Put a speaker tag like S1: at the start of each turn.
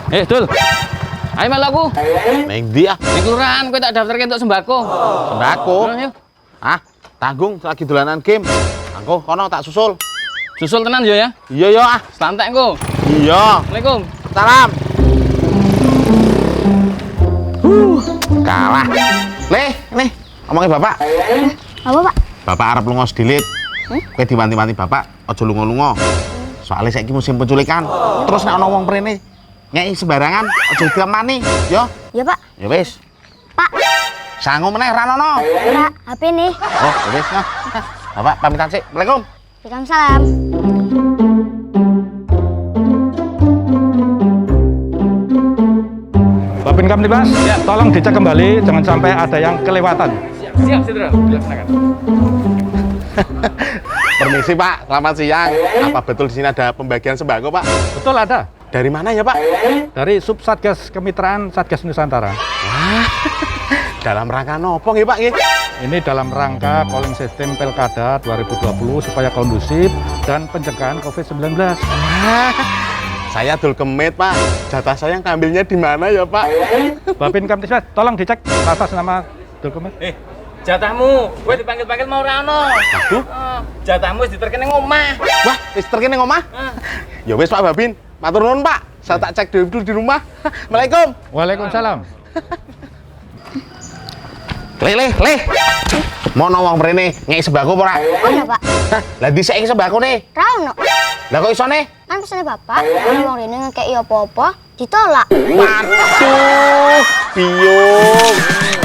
S1: Eh, Dul. Ayo melu aku.
S2: Neng ndi ah?
S1: Di kelurahan kowe tak daftarke untuk sembako.
S2: Sembako.
S1: Ayo.
S2: Ah, tanggung lagi dolanan game. Angko kono tak susul.
S1: Susul tenan yo ya.
S2: Iya yo ah.
S1: Santai engko.
S2: Iya.
S1: Assalamualaikum.
S2: Salam. Kalah. Leh, nih, omongin bapak.
S3: Apa, Pak?
S2: Bapak arep lunga sedilit. Kowe diwanti-wanti bapak, aja lunga-lunga. Soalnya saiki musim penculikan. Terus nek ana wong mrene ngeki sembarangan, aja diamani, yo.
S3: Ya, Pak.
S2: Ya wis.
S3: Pak,
S2: Sangu meneh ra ono.
S3: Pak, HP nih.
S2: Oh, ya wis nah. Bapak pamitan sik. Assalamualaikum.
S3: Waalaikumsalam.
S4: Babin Kamtibmas, tolong dicek kembali, jangan sampai ada yang kelewatan.
S1: Siap, siap, Jenderal. Dilaksanakan.
S2: Permisi Pak, selamat siang. Apa betul di sini ada pembagian sembako Pak?
S4: Betul ada.
S2: Dari mana ya Pak?
S4: Dari Sub Satgas Kemitraan Satgas Nusantara.
S2: Dalam rangka nopo nggih Pak nggih?
S4: Ini dalam rangka calling system Pilkada 2020 supaya kondusif dan pencegahan COVID-19.
S2: Wah, saya dul kemit Pak. Jatah saya yang ngambilnya di mana ya Pak?
S4: Babin Kamtibmas, tolong dicek atas nama dokumen.
S1: Eh, jatahmu, kowe dipanggil-panggil mau ora ono.
S2: Aduh.
S1: Eh, jatahmu wis diterkene ning omah.
S2: Wah, wis terkene ning omah. Ya wis Pak Babin, matur nuwun Pak. Saya tak cek dulu di rumah. Assalamualaikum.
S4: Waalaikumsalam.
S2: Le le le. Mono wong mrene ngeki sembako apa ora?
S3: Ono, Pak.
S2: Hah, lah dhisik iki sembakone.
S3: Ra ono.
S2: Lah kok isone?
S3: Kan pesene Bapak, ana wong rene ngekeki apa-apa, ditolak.
S2: Waduh, biyung.